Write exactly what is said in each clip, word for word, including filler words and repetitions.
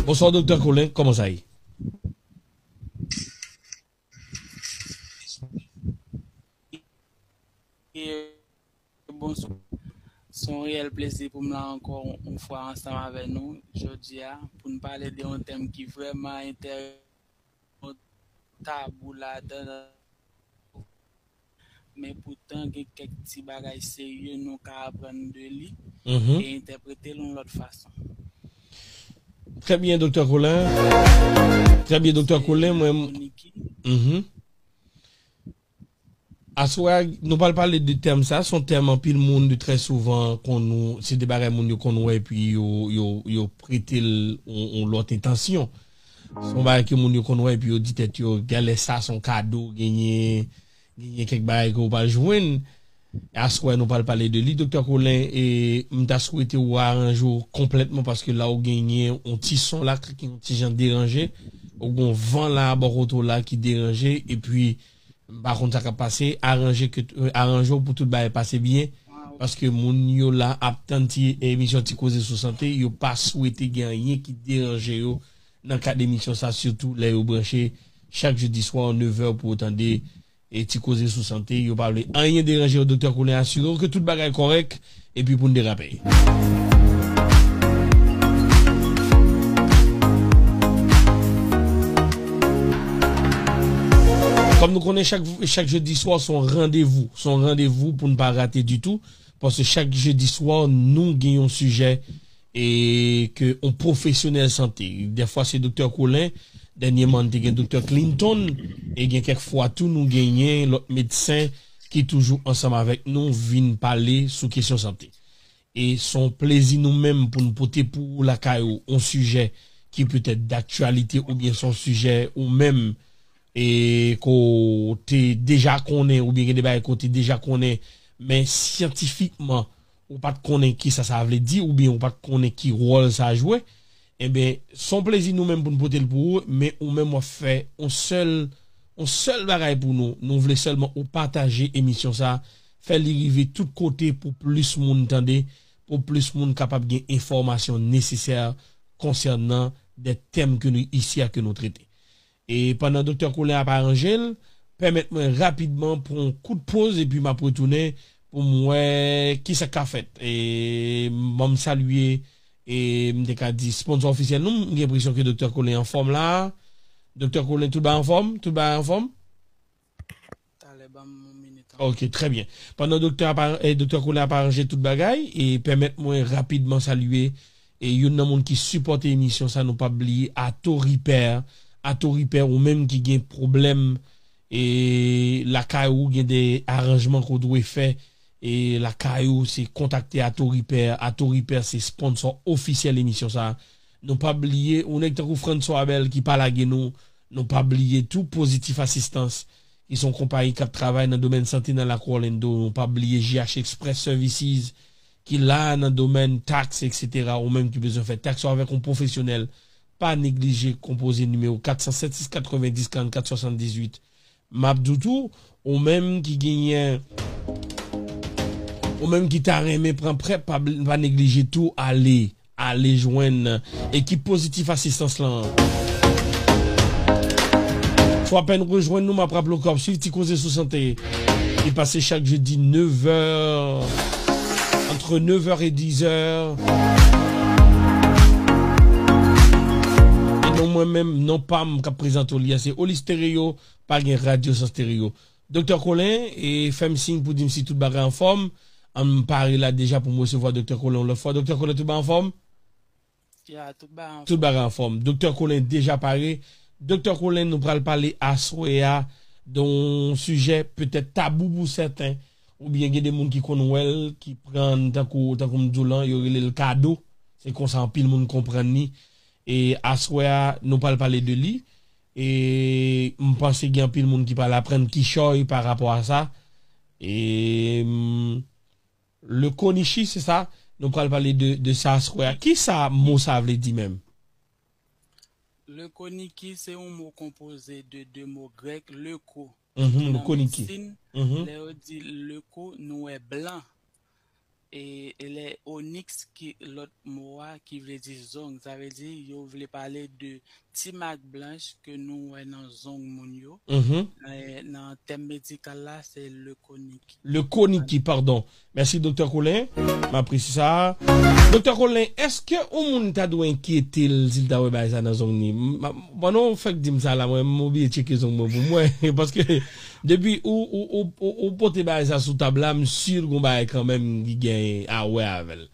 Bonswa, Doktè Colin, kòman sa ye? E, bonswa. Se yon reyèl plezi pou m la ankò yon fwa ansanm avè nou jodi a pou n pale de yon tèm ki vrèman enteresan, tabou ladan, men poutan gen kèk ti bagay serye nou ka aprann de li e entèprete l yon lòt fason. Trè byen, Doktè Colin. Trè byen, Doktè Colin. Mwen, mhm. Aswè a, nou pral pale de tèm sa. Se yon tèm anpil moun, de trè souvan, konn, se de bagay moun yo konn wè, epi yo, yo, yo prete l yon, yon lòt entansyon. Se yon bagay ke moun yo konn wè, epi yo di tèt yo, genlè sa se yon kado, genyen, genyen kèk bagay ke w pral jwenn. Aswè, nou pral pale de li. Doktè Colin, e, m ta swete w aranje w konplètman, paske la w genyen yon ti son la ki yon ti jan deranje, ou gen yon van la bò kote w la ki deranje, epi m pa konn sa k ap pase, aranje ke, aranje w pou tout bagay pase byen, paske moun yo la ap tann ti emisyon Ti Koze sou Sante, yo pa swete gen anyen ki deranje yo nan kad emisyon sa, sitou lè yo branche chak jedi swa, nevè, pou yo tande e Ti Koze sou Sante. Yo pa vle anyen deranje yo. Doktè Colin, asire w ke tout bagay kòrèk, epi pou n derape. Kòm nou konnen, chak, chak jedi swa, se yon randevou. Se yon randevou pou n pa rate ditou. Paske chak jedi swa, nou gen yon sijè e ke yon pwofesyonèl sante. Dèfwa se Doktè Colin, dènyèman n te gen Doktè Clinton, e gen kèk fwa tou nou genyen lòt medsen ki toujou ansanm avèk nou vin pale sou kesyon sante. E se yon plezi nou menm pou n pote pou ou lakay ou yon sijè ki petèt daktyalite oubyen se yon sijè ou menm e ke w te deja konnen oubyen gen de bagay ke w te deja konnen, men syantifikman ou pa t konnen kisa sa vle di oubyen ou pa t konnen ki wòl sa jwe, enben, se yon plezi nou menm pou n pote l pou ou, men ou menm w ap fè yon sèl, yon sèl bagay pou nou. Nou vle sèlman ou pataje emisyon sa, fè li rive tout kote pou plis moun tande, pou plis moun kapab gen enfòmasyon nesesè konsènan de tèm ke nou isi a ke nou trete. E pandan Doktè Colin ap aranje l, pèmèt mwen rapidman pran yon kout poz epi m ap retounen pou m wè kisa k ka fèt. E m ban m salye, e m te ka di sponsò ofisyèl nou, m gen enpresyon ke Doktè Colin anfòm la. Doktè Colin, tout bagay anfòm? Tout bagay anfòm? Talè, ban m yon minit. Ok, trè byen. Pandan Doktè ap a- e Doktè Colin ap aranje tout bagay, e pèmèt mwen rapidman salye e youn nan moun ki sipòte emisyon sa, nou p ap bliye Ato Repair. Ato Repair, ou menm ki gen pwoblèm e lakay ou, gen de aranjman ke w dwe fè e lakay ou, se kontakte Ato Repair. Ato Repair se sponsò ofisyèl emisyon sa. Nou p ap bliye yon nèg tankou François Abel ki pa lage nou. Nou p ap bliye tou Positif Asistans, ki se yon konpayi k ap travay nan domèn sante nan lakou Orlando. Nou p ap bliye J H Express Services, ki la nan domèn taks, etsetera. Ou menm ki bezwen fè taks ou avèk yon pwofesyonèl, pa neglije konpoze nimewo kat san sèt sis katrevenndis karannkat swasanndizuit. M ap di w tou, ou menm ki genyen, ou menm ki ta renmen pran prè, pa, pa neglije tou ale, ale jwenn ekip Pozitif Asistans lan. Si w apèn rejwenn nou, m ap raple w ke w ap swiv Ti Koze sou Sante. Li pase chak jedi nevè, entre neuf heures et dix heures. E non mwen menm, non pa m k ap prezante w li a, se Oli Stereo, pa gen radyo san stereo. Doktè Colin, e fè m siy pou di m si tout bagay anfòm. An m pare la deja pou m resevwa Doktè Colin yon lòt fwa. Doktè Colin, tout bagay anfòm? Ya, tout bagay anfòm. Tout bagay anfòm. Doktè Colin deja pare. Doktè Colin, nou pral pale aswè a de yon sijè petèt tabou pou sèten, oubyen gen de moun ki konn wè l, ki pran l tankou, tankou m di w lan, yo rele l kado. Se konsa anpil moun konprann li. E aswè a, nou pral pale de li. E m panse gen anpil moun ki pral aprann kichòy pa rapò a sa. E m, le konichi, se sa, nou pral pale de, de sa aswè a. Kisa mo sa vle di menm? Le koniki se yon mo konpoze de de mo grèk, le ko, Mhm, le koniki. Medsin, mhm, lè yo di le ko, nou wè blan. e, e lè oniks ki lòt mo a ki vle di zong, sa vle di yo vle pale de ti mak blanch ke nou wè nan zong moun yo. Mhm. Nan, nan tèm medikal la, se le konik. Le koniki, padon. Mèsi, Doktè Colin. M apresye sa. Doktè Colin, èske yon moun ta dwe enkyete l si l ta wè bagay sa nan zong li? M, m, pandan w fèk di m sa la, mwen, m obliye tcheke zong mwen pou mwen. Paske depi ou, ou, ou, ou, ou pote bagay sa sou tab la, m si l gon bagay kanmenm ki gen a wè avè l.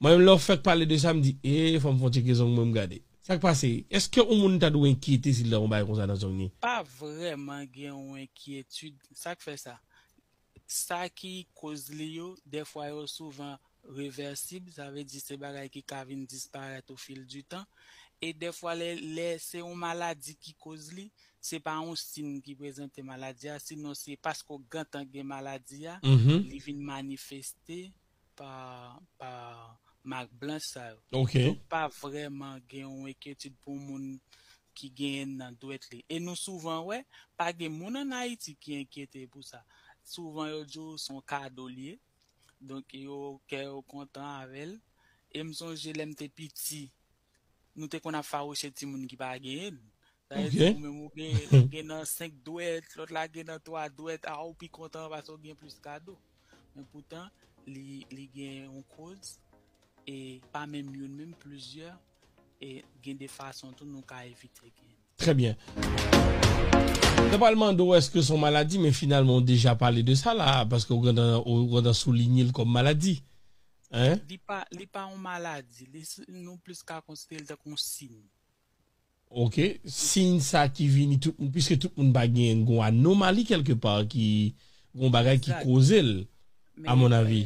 Mwen, lè w fèk pale de sa, m di, e, fò m fon tcheke zong mwen, m gade. Sa k pase? Èske yon moun ta dwe enkyete si l ta wè yon bagay konsa nan zong li? Pa vrèman gen yon enkyetid. Sa k fè sa? Sa ki koz li yo, dèfwa yo souvan revèsib, sa vle di se bagay ki ka vin disparèt au fil du temps. E dèfwa lè, lè se yon maladi ki koz li, se pa yon siy ki prezante maladi a, sinon se paske w gentan gen maladi a, mhm, li vin manifeste pa, pa mak blanch sa yo. Ok. Donk, pa vrèman gen yon enkyetid pou moun ki genyen nan dwèt li. E nou souvan wè, pa gen moun ann Ayiti ki enkyete pou sa. Souvan, yo di w se yon kado l ye. Donk, yo, kè yo kontan avè l. E m sonje lè m te piti, nou te konn ap fawouche timoun ki pa genyen l. Sa vle di, ok, ou menm ou gen, ou gen nan senk dwèt, lòt la gen nan twa dwèt, a, ou pi kontan paske ou gen plis kado. Men poutan, li, li gen yon koz, e pa menm youn, menm plizyè, e gen de fason tou nou ka evite genyen. Trè byen. Mwen pral mande w èske se yon maladi, men finalman ou deja pale de sa la, paske ou gentan, ou gentan soulinye l kòm maladi. Hein? Li pa, li pa yon maladi, li, nou plis ka konsidere l tankou yon siy. Ok, siy sa ki vini tout moun, piske tout moun pa genyen, gon anomali kèlkepa ki, gon bagay ki, exact, koze l, men, a mon avi.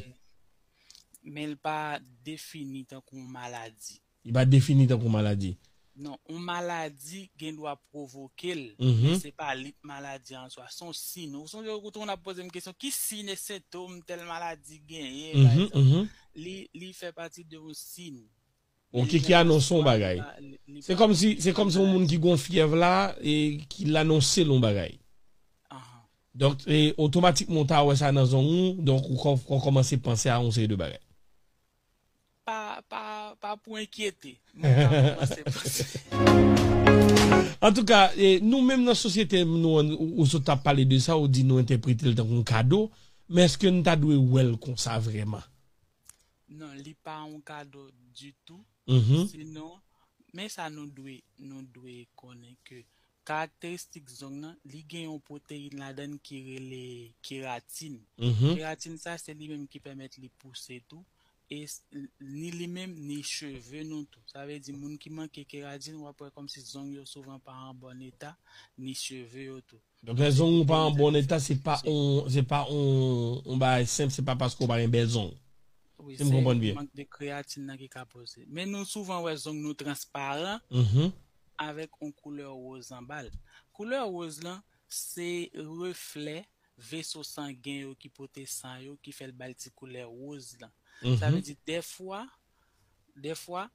Men l pa defini tankou yon maladi. Li pa defini tankou yon maladi. Non, yon maladi gen dwa pwovoke l, mhm, men se pa li k maladi an swa. Se yon siy. Ou sonje, ou konn ap poze m kesyon, ki siy e sentòm tèl maladi genyen, pa, mhm, egzanp. Mhm. Li, li fè pati de yon siy. Ok, ki anonse yon bagay. Se kòmsi, se kòmsi yon moun ki gon fyèv la, e ki l anonse l yon bagay. Ahan. Donk, e, otomatikman, ou ta wè sa nan zong ou, donk, ou kò-, ou kòmanse panse a yon seri de bagay. Pa, pa, pa pou enkyete. Mwen pa kòmanse panse. Antouka, e, nou menm nan sosyete nou an, ou, ou sot ap pale de sa, ou di nou entèprete l tankou yon kado, men èske n ta dwe wè l konsa vrèman? Non, li pa yon kado ditou. Mhm. Sinon, men sa nou dwe, nou dwe konnen ke karakteristik zong nan, li gen yon pwoteyin ladan l ki rele keratin. Mhm. Keratin sa, se li menm ki pèmèt li pouse tou. E s-, ni li menm, ni cheve nou tou. Sa vle di, moun ki manke keratin, w ap wè kòmsi zong yo souvan pa an bòn eta, ni cheve yo tou. Donk, lè zong ou pa an bòn eta, se pa on, se pa on, on bagay senp, se pa paske ou pa gen bèl zong. Wi, si m konprann byen. Mank de kreyatin nan ki ka poze. Men nou souvan wè zong nou transparan, mhm, avèk on koulè woz anba l. Koulè woz lan, se reflè veso sangen yo ki pote san yo, ki fè l bay ti koulè woz lan. Mhm. Sa vle di, dèfwa, dèfwa,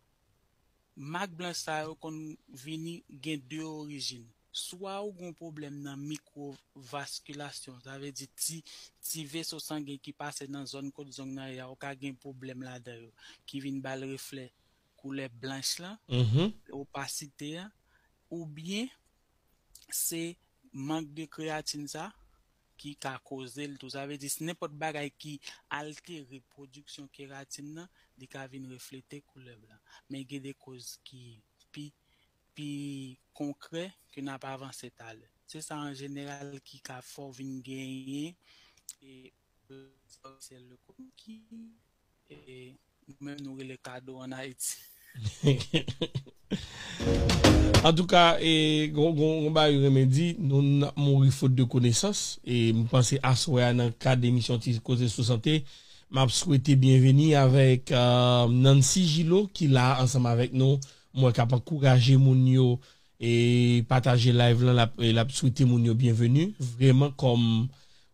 mak blanch sa yo konn vini gen de orijin. Swa ou gen pwoblèm nan mikwovaskilasyon, sa vle di ti, ti veso sangen ki pase nan zòn kot zong nan ye a, ou ka gen pwoblèm ladan yo, ki vin ba l reflè koulè blanch lan, mhm, opasite a, oubyen se mank de kreyatin sa ki ka koze l tou. Sa vle di, si nenpòt bagay ki altere pwodiksyon keratin nan, li ka vin reflete koulè blan. Men gen de koz ki pi, pi konkrè ke n ap avanse talè. Se sa an jeneral ki ka fè w vin genyen, e, sòsyè lekonki, e, nou menm nou rele kado ann Ayiti. Antouka, e, gon, gon, gon bagay yo renmen di, nou n ap mouri fot de konesans. E m panse aswè a nan kad emisyon Ti Koze sou Sante, m ap swete byenveni avèk, e, Nancy Gillot ki la ansanm avèk nou. M wè k ap ankouraje moun yo e pataje live lan, l ap, e l ap swete moun yo byenveni. Vrèman, kòm,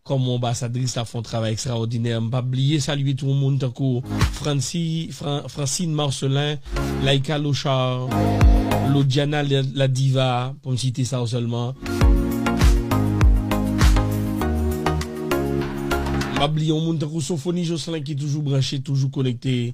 kòm yon anbasadris, l ap fè yon travay ekstraòdinè. M p ap bliye salye tou moun tankou Franci-, Fran-, Francine Marcelin, Laïka Lochard, Lodiana la, la Diva, pou m site sa yo sèlman. M ap bliye yon moun tankou Sofoni Jocelyn ki toujou branche, toujou konekte.